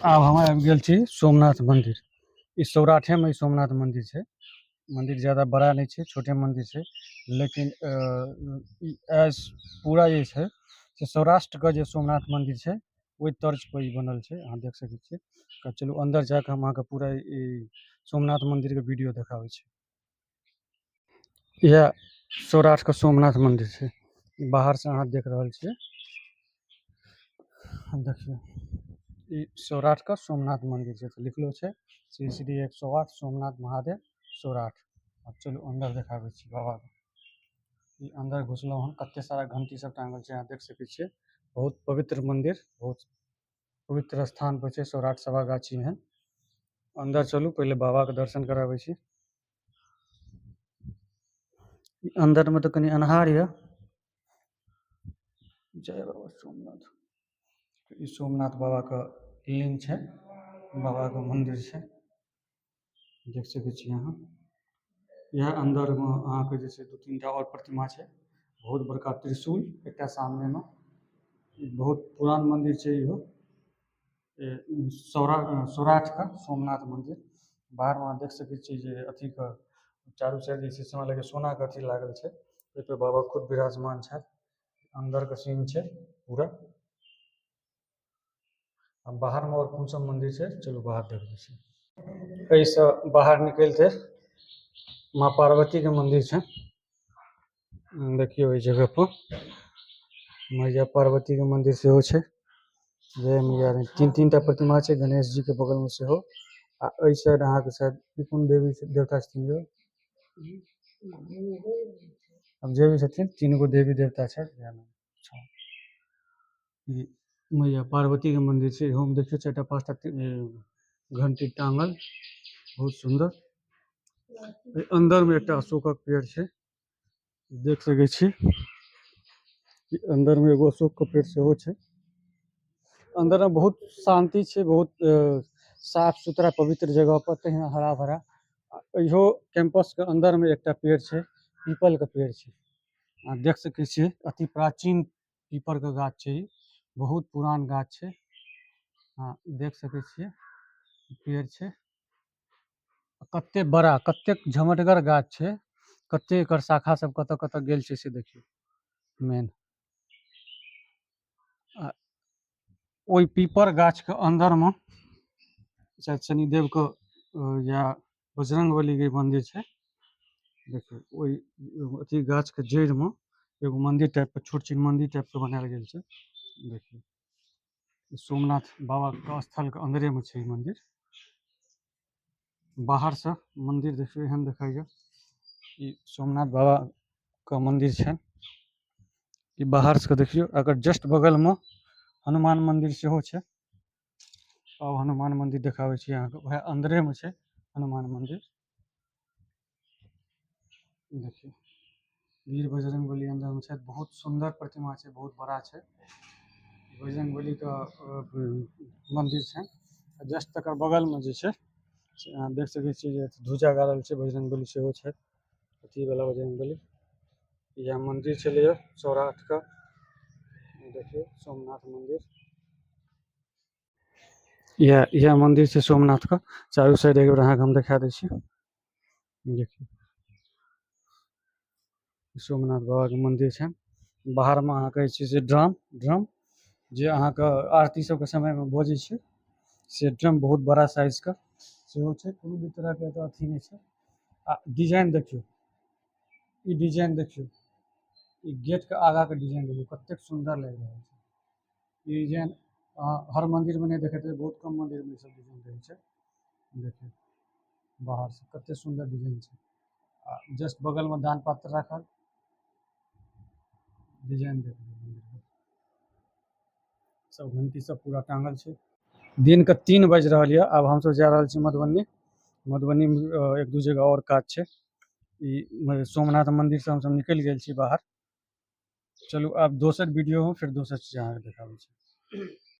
आब हम आबि गेल छी सोमनाथ मंदिर। ई सौराठे में ई सोमनाथ मंदिर छै। मंदिर ज्यादा बड़ा नहीं छै, छोटे मंदिर छै, लेकिन ई एस पूरा जे छै से सौराष्ट्र के जे सोमनाथ मंदिर छै ओहि तर्ज पर ई बनल छै। अहाँ देख सकै छियै। तऽ चलू अंदर जाके हम अहाँके पूरा ई सोमनाथ मंदिर के वीडियो देखाबै छी। इएह सौराठ के सोमनाथ मंदिर छै। बाहर से अहाँ देख रहल छियै। देखियौ, ई सौराठ के सोमनाथ मंदिर छै। लिखलो छै श्री श्री 108 सोमनाथ महादेव सौराठ। आब चलू अंदर देखाबै छी बाबा के। ई अंदर घुसलहुँ हन, कते सारा घंटी सब टांगल छै, अहाँ देख सकै छियै। बहुत पवित्र मंदिर, बहुत पवित्र स्थान पर छै सौराठ सभा गाछी में। अंदर चलू, पहिले बाबा के दर्शन कराबै छी। अंदर में तऽ कनि अन्हार यऽ। जय बाबा सोमनाथ। ई सोमनाथ बाबा के लिंग छै, बाबा के मंदिर छै, देख सकै छी अहाँ। इएह अंदर में अहाँके जे छै 2-3 टा और प्रतिमा छै। बहुत बड़का त्रिशूल एकटा सामने में। बहुत पुरान मंदिर छै इहो, सौराठ के सोमनाथ मंदिर। बाहर में अहाँ देख सकै छी जे अथी के चारू साइड जे छै से हमरा लगैया सोना के अथी लागल छै, ओहि पर बाबा खुद विराजमान छथि। अंदर के सीन छै पूरा। आ बाहर में और कोन सब मंदिर छै, चलू बाहर देखबै छी। एहिसँ बाहर निकलते माँ पार्वती के मंदिर छै। देखियौ एहि जगह पर मैया पार्वती के मंदिर सेहो छै। जय मैया रानी। तीन तीन टा प्रतिमा छै गणेश जी के बगल में सेहो। आ एहि साइड अहाँके शायद ई कोन देवी देवता छथिन यौ, अब जे भी छथिन, 3 गो देवी देवता छथि। ई मैया पार्वती के मंदिर छै। इहो में देखियौ 4 टा 5 टा घंटी टांगल, बहुत सुंदर। अंदर में एकटा अशोकक पेड़ छै, देख सकै छी। अंदर में एगो अशोक के पेड़ सेहो छै। अंदर में बहुत शांति छै, बहुत साफ सुथरा पवित्र जगह पर, तहिना हरा भरा। इहो कैंपस के अंदर में एकटा पेड़ छै, पीपल के पेड़ छै। अहाँ देख सकै छियै, अति प्राचीन पीपल के गाछ छै, ई बहुत पुरान गाछ छै। अहाँ देख सकै छियै पेड़ छै, कते बड़ा, कते झमटगर गाछ छै, कते एकर शाखा सब कतऽ कतऽ गेल छै से देखियौ। मेन आ ओहि पीपर गाछ के अंदर में शायद शनिदेव के या बजरंगबली के मंदिर छै। देखियौ ओहि अथी गाछ के जड़ि में एगो मंदिर टाइप के, छोट छिन मंदिर टाइप के बनायल गेल छै। देखियौ सोमनाथ बाबा के स्थल के अंदरे में छै ई मंदिर। बाहर से मंदिर देखियौ एहन देखाइया। ई सोमनाथ बाबा के मंदिर छै। ई बाहर से देखियौ, अगर जस्ट बगल में हनुमान मंदिर सेहो छै। आब हनुमान मंदिर देखाबै छी अहाँके, वएह अंदरे में छै हनुमान मंदिर। देखियौ वीर बजरंगबली अंदर में छै। बहुत सुंदर प्रतिमा छै, बहुत बड़ा छै बजरंगबली के मंदिर छै। जस्ट तकर बगल में जे छै से अहाँ देख सकै छियै जे ध्वजा गाड़ल छै, बजरंगबली सेहो छै, अथी वाला बजरंगबली। इएह मंदिर छलैया सौराठ के, देखियौ सोमनाथ मंदिर। इएह मंदिर छै सोमनाथ के। चारू साइड एक बेर अहाँके हम देखा दै छी। देखियौ सोमनाथ बाबा के मंदिर छै। बाहर में अहाँके जे छै से ड्रम जे अहाँके आरती सबके समय में बजै छै, से ड्रम बहुत बड़ा साइज के सेहो छै। कोनो भी तरह के एतऽ अथी नहि छै। आ डिजाइन देखियौ, ई डिजाइन देखियौ, ई गेट के आगा के डिजाइन देखियौ कतेक सुंदर लागि रहल छै। ई डिजाइन अहाँ हर मंदिर में नहि देखैत हेबै, बहुत कम मंदिर में ई सब डिजाइन रहै छै। देखियौ बाहर से कतेक सुंदर डिजाइन छै। आ जस्ट बगल में दान पात्र राखल, डिजाइन देखियौ मंदिर के, सब घंटी सब पूरा टांगल छै। दिन के 3 बजि रहल यऽ। आब हमसब जा रहल छी मधुबनी। मधुबनी में 1-2 जगह और काज छै। ई सोमनाथ मंदिर से हमसब निकलि गेल छी बाहर। चलू आब दोसर वीडियो में फिर दोसर चीज अहाँके देखाबै छी।